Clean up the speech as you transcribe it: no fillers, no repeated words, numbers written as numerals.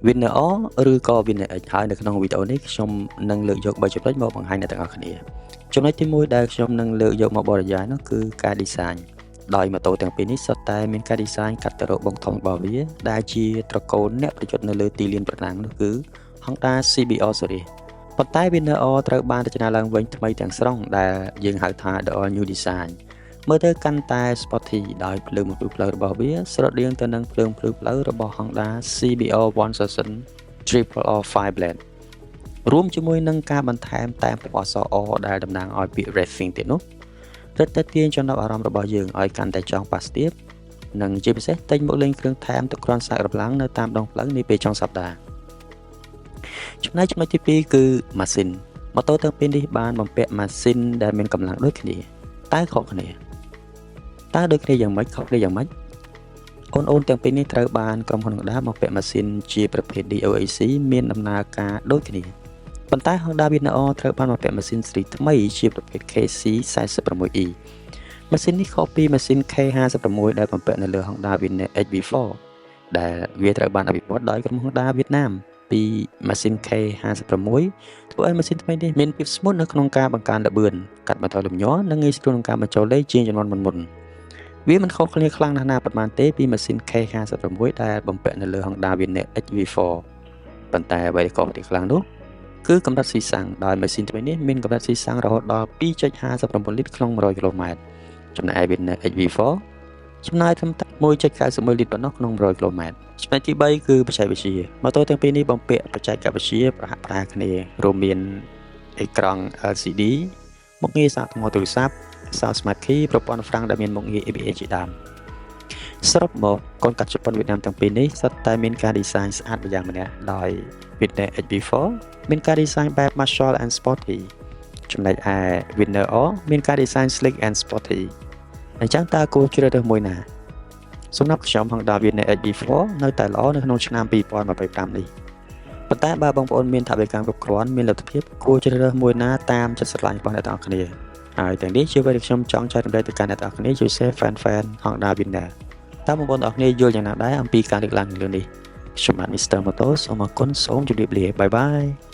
Winner R ឬក៏ Winner X ហើយនៅក្នុងវីដេអូនេះខ្ញុំនឹងលើកយក3ចំណុចមកបង្ហាញអ្នកទាំងអស់គ្នា។ចំណុចទី1ដែលខ្ញុំនឹងលើកយកមកបរិយាយនោះគឺការ design ដោយម៉ូតូទាំងពីរនេះសុទ្ធតែមានការ design កាត់ទៅរកបងធំរបស់វាដែលជាត្រកូលអ្នកប្រយុទ្ធនៅលើទីលានប្រណាំងនោះគឺ Honda CBR series។ ប៉ុន្តែ Winner R ត្រូវបានរចនាឡើងវិញថ្មីទាំងស្រុងដែលយើងហៅថា The All New Design មើលទៅកាន់តែ sporty ដោយភ្លើងបំភ្លឺផ្លូវរបស់វាស្រដៀងទៅនឹងភ្លើងភ្លឺផ្លូវរបស់ Honda CBR 1000 Triple R 5 Blade រួមជាមួយនឹងការបន្ថែមតែមពណ៌អក្សរ R ដែលតំណាងឲ្យពាក្យ Racing ទៀតនោះរឹតតែទាញចំណាប់អារម្មណ៍របស់យើងឲ្យកាន់តែចង់ប៉ះស្ទាបនិងជាពិសេសទិញមកលេងគ្រឿងថែមទឹកគ្រាន់សាកកម្លាំងនៅតាមដងផ្លូវនាពេលចុងសប្តាហ៍ចំណែកចំណុចទី2គឺម៉ាស៊ីនម៉ូតូទាំងពីរនេះបានបំពាក់ម៉ាស៊ីនដែលមានកម្លាំងដូចគ្នាតែខុសគ្នាតើដូចគ្នាយ៉ាងម៉េចខុសគ្នាយ៉ាងម៉េចអូនអូនទាំងពីរនេះត្រូវបានក្រុមហ៊ុន Honda បំពាក់ម៉ាស៊ីនជាប្រភេទ DOHC មានដំណើរការដូចគ្នាប៉ុន្តែ Honda Winner R ត្រូវបានបំពាក់ម៉ាស៊ីនស៊េរីថ្មីជាប្រភេទ KC46E ម៉ាស៊ីននេះខុសពីម៉ាស៊ីន K56 ដែលបំពាក់នៅលើ Honda Winner XV4 ដែលវាត្រូវបានអភិវឌ្ឍដោយក្រុមហ៊ុន Honda វៀតណាមពីម៉ាស៊ីន K56 ធ្វើឲ្យម៉ាស៊ីនថ្មីនេះមានភាព smooth នៅក្នុងការបង្កើនល្បឿនកាត់បន្ថយលំញ័រនិងងាយស្រួលក្នុងការបញ្ចូលលេខជាងជំនាន់មុនៗវាមិនខុសគ្នាខ្លាំងណាស់ណាប៉ុន្មានទេពីម៉ាស៊ីន K56 ដែលបំពាក់នៅលើ Honda Winner XV4 ប៉ុន្តែអ្វីដែលខុសគ្នាខ្លាំងនោះគឺកម្រិតស៊ីសាំងដោយម៉ាស៊ីនថ្មីនេះមានកម្រិតស៊ីសាំងរហូតដល់2.59លីត្រក្នុង100គីឡូម៉ែត្រចំណែកឯ Winner XV4 ចំណាយត្រឹមតែ1.91លីត្រប៉ុណ្ណោះក្នុង100គីឡូម៉ែត្រចំណុចទី3គឺបច្ចេកវិទ្យាម៉ូតូទាំងពីរនេះបំពាក់បច្ចេកវិទ្យាប្រហាក់ប្រហែលគ្នារួមមានអេក្រង់ LCD មុខងារសាកថ្មទូរស័ព្ទសោ Smart Key ប្រព័ន្ធហ្វ្រាំងដែលមានមុខងារ ABS ជាដើមសរុបមកកូនកាត់ជប៉ុនវៀតណាមទាំងពីរនេះសុទ្ធតែមានការ design ស្អាតម្យ៉ាងម្នាក់ដោយ Winner XV4 មានការ design បែប Muscle and Sporty ចំណែកឯ Winner R មានការ design sleek and sporty។ អញ្ចឹងតើគួរជ្រើសរើសមួយណាសម្រាប់ខ្ញុំ Honda Winner XV4 នៅតែល្អនៅក្នុងឆ្នាំ2025នេះប៉ុន្តែបើបងប្អូនមានថវិកាគ្រប់គ្រាន់មានលទ្ធភាពគួរជ្រើសរើសមួយណាតាមចិត្តស្រឡាញ់របស់អ្នកទាំងអស់គ្នាហើយទាំងនេះជាអ្វីដែលខ្ញុំចង់ចែករំលែកទៅកាន់អ្នកទាំងអស់គ្នាជាពិសេស fan fan Honda Winner។ តើបងប្អូនទាំងអស់គ្នាយល់យ៉ាងណាដែរអំពីការលើកឡើងលើនេះខ្ញុំបាទ Mr. Moto សូមអរគុណសូមជម្រាបលាbye bye។